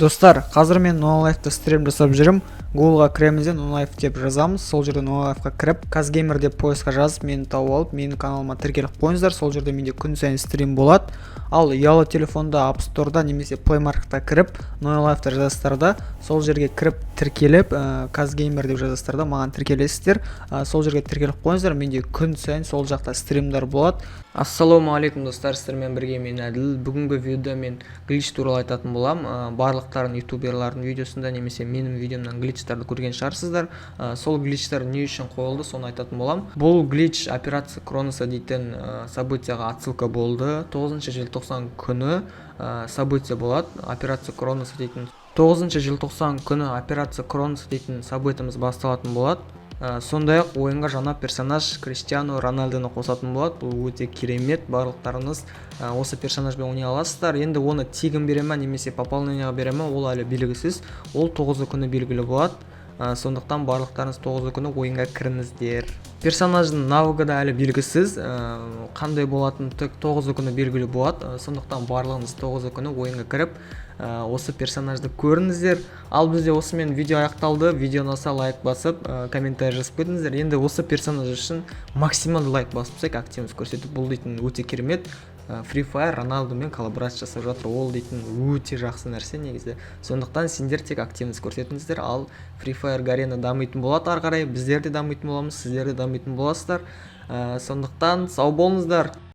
Достар, қазір мен Нолайфта стрим жасап жүрмін. Гуглға кіреміз де, Нолайф деп жазамыз. Сол жерде Нолайфқа кіріп, Казгеймер деп поиск қа жазып, мені тауып алып, менің каналыма тіркеліп қойыңыздар. Сол жерде менде күн сайын стрим болады. Ал ұялы телефонда App Store'да немесе Play Marketта кіріп, Нолайфта жазасыздар да, сол жерге кіріп тіркеліп, Казгеймер деп жазасыздар да, маған тіркелесіздер. Сол жерге тіркеліп қойыңыздар, менде күн сайын сол жақта стримдар болады. Ассалаумағалейкум, достар! Сіздермен бірге мен, Әділ. Бүгінгі видеода мен глич туралы айтатын боламын. Барлықтарың ютуберлардың видеосында немесе менің видеомнан гличтарды көрген шығарсыздар. Сол гличтер не үшін қойылды, соны айтатын боламын. Бұл глич «Операция Кроноса» дейтін события ға отсылка болды. 9 желтоқсан күні событие болады, «Операция Кроноса» дейтін. 9 желтоқсан күні «Операция Кроноса» дейтін событие міз басталатын болады. Сондай ақ ойынға жаңа персонаж Криштиану Роналдоны қосатын болады. Бұл өте керемет, барлықтарыңыз осы персонажбен ойнай аласыздар. Енді оны тегін бере ма немесе пополнение ға бере ма, ол әлі белгісіз, ол 9-ы күні белгілі болады. Сондықтан барлықтарыңыз 9-ы күні ойынға кіріңіздер. Персонаждың навыгы да әлі белгісіз, қандай болатыны тек 9-ы күні белгілі болады. Сондықтан барлығыңыз 9-ы күні ойынға кіріп, осы персонажды көріңіздер. Ал бізде осымен видео аяқталды. Видео ұнаса, лайк басып, комментарий жазып кетіңіздер. Енді осы персонаж үшін максималды лайк басып тастайық, активность көрсетіп. Бұл дейтін өте керемет. Free Fire Роналдомен коллаборация жасап жатыр, ол дейтін өте жақсы нәрсе негізі. Сондықтан сендер тек активность көрсетіңіздер, ал Free Fire Гарена дамитын болады ары қарай, біздер де дамитын боламыз, сіздер де дамитын боласыздар. Сондықтан сау болыңыздар.